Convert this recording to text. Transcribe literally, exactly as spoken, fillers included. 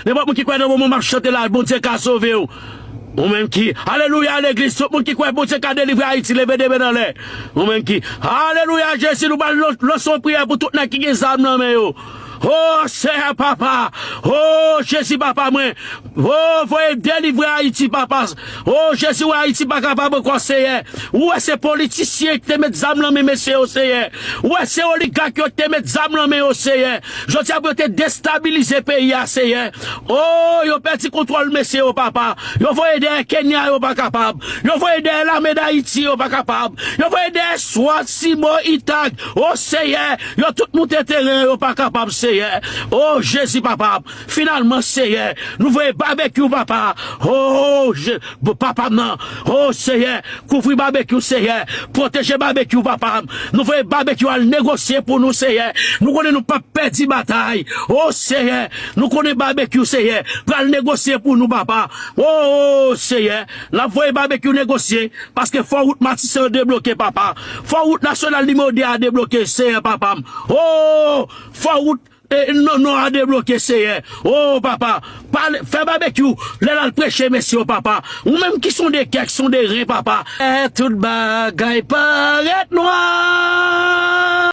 nenpòt moun ki kwè nan moman m ap chante la, Bondye ka sove w. Ou menm ki, alelouya, legliz, tout moun ki kwè Bondye ka delivre Ayiti, leve de men anlè. Ou menm ki, alelouya, Jezi, nou pral lan-, lanse yon priyè pou tout nèg ki gen zam nan men yo. O Seyè, papa. O Jezi, papa mwen. O, voye delivre Ayiti, papa. O Jezi, wè Ayiti pa kapab ankò, Seyè. Ou wè se politisyen ki te met zam nan men mesye yo, Seyè. Ou wè se oligak yo ki te met zam nan men yo, Seyè. Jodi a pou yo te destabilize peyi a, Seyè. O, yo pèdi kontwòl mesye yo, papa. Yo voye dèyè Kenya, yo pa kapab. Yo voye dèyè lame Dayiti, yo pa kapab. Yo voye dèyè swat, simo, itag. O Seyè, yo tout moute teren, yo pa kapab, Seyè. O Jezi, papa. Finalman, Seyè, nou voye babekyou, papa. O, Je-, papa m nan. O Seyè, kouvri babekyou, Seyè. Pwoteje babekyou, papa m. Nou voye babekyou al negosye pou nou, Seyè. Nou konnen nou p ap pèdi batay. O Seyè, nou konnen babekyou, Seyè, pral negosye pou nou, papa. O Seyè, n ap voye babekyou negosye, paske fò wout Matisan yo debloke, papa. Fò wout nasyonal nimewo de a debloke, Seyè, papa m. O, fò wout e, non, non, a debloke, Seyè. O, papa, pale, fè babekyou lè l al preche mesye yo, papa. Ou menm ki sonde kè, ki sonde ren, papa. Lè tout bagay parèt nwa.